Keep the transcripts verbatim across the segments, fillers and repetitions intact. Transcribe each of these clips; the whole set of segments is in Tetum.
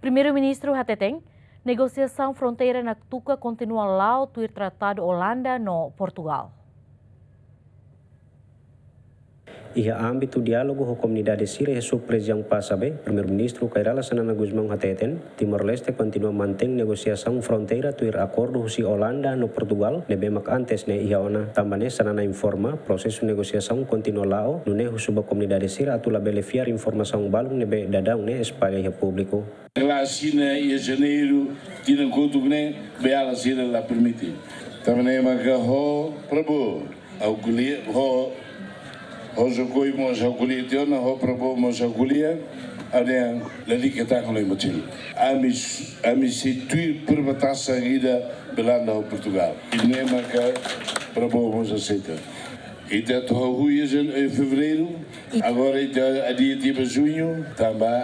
Primeiru-Ministru hateten, negosiasaun fronteira naktuka kontinua la'o tuir Tratadu Olanda no Portugal. Iha ámbitu diálogu ho komunidade sira iha sub-rejiaun Pasa B, Primeiru-Ministru Kay Rala Xanana Gusmão hateten, Timor-Leste kontinua mantein negosiasaun fronteira tuir akordu husi Olanda no Portugal ne'ebé mak antes ne'e iha ona. Tanba ne'e Xanana informa, prosesu negosiasaun kontinua la'o, nune'e husu ba komunidade sira atu labele fiar informasaun balun ne'ebé daudaun ne'e espalla iha públiku. La asina iha Janeiru tinan kotuk ne'e, beiala sira la permite. Tanba ne'e maka ho Prabowo, ha'u ko'alia, ho, ho Jokowi mós ha'u ko'alia tiha ona, ho Prabowo mós ha'u ko'alia, ha'u dehan lalika tan halo emosi. Ami, ami sei tuir perbatasan ida Belanda ho Portugal. Ida-ne'e maka Prabowo mós aseita. Ita atu hahú iha Jan-, eh, Fevereiru, agora ita adia tiha ba Juñu, tanba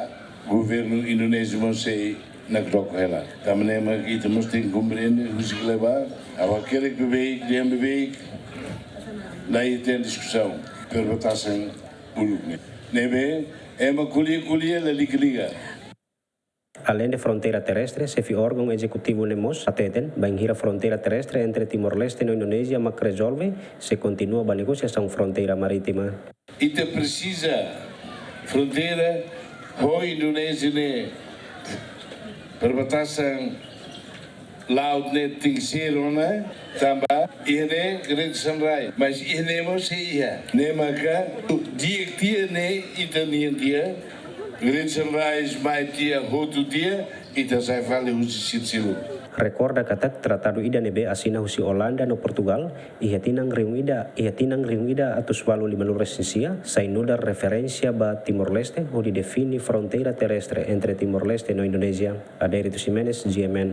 governu Indonézia mós sei nakdoko hela. Tanba ne'e mak ita mós tenke komprende, husi kle ba, ha'u hakerek beibeik, dehan beibeik, la iha diskusaun, perbatasan uluk ne'e. Ne'ebé, ema ko'alia-ko'alia, lalika liga. Aleinde fronteira terrestre, xefe órgaun ezekutivu ne'e mós hateten, bainhira fronteira terrestre entre Timor-Leste no Indonézia mak rezolve, sei kontinua ba negosiasaun fronteira marítima. Ita presiza fronteira ho Indonézia ne'e, perbatasan laut ne'e tenke ser ona, tanba iha ne'e Great Sunrise, mas iha ne'e mós sei iha. Ne'e maka di'ak tiha ne'e ita-nian tiha, Great Sunrise mai tiha, hotu tiha, ita sai fali husi sira seluk. Rekorda katak tratadu ida ne'ebé asina husi Olanda no Portugal iha tinan rihun ida, iha tinan rihun ida atus walu lima-nulu resin sia, sai nu'udar referénsia ba Timor-Leste hodi define fronteira terrestre entre Timor-Leste no Indonézia. Adérito Ximenes, G M N.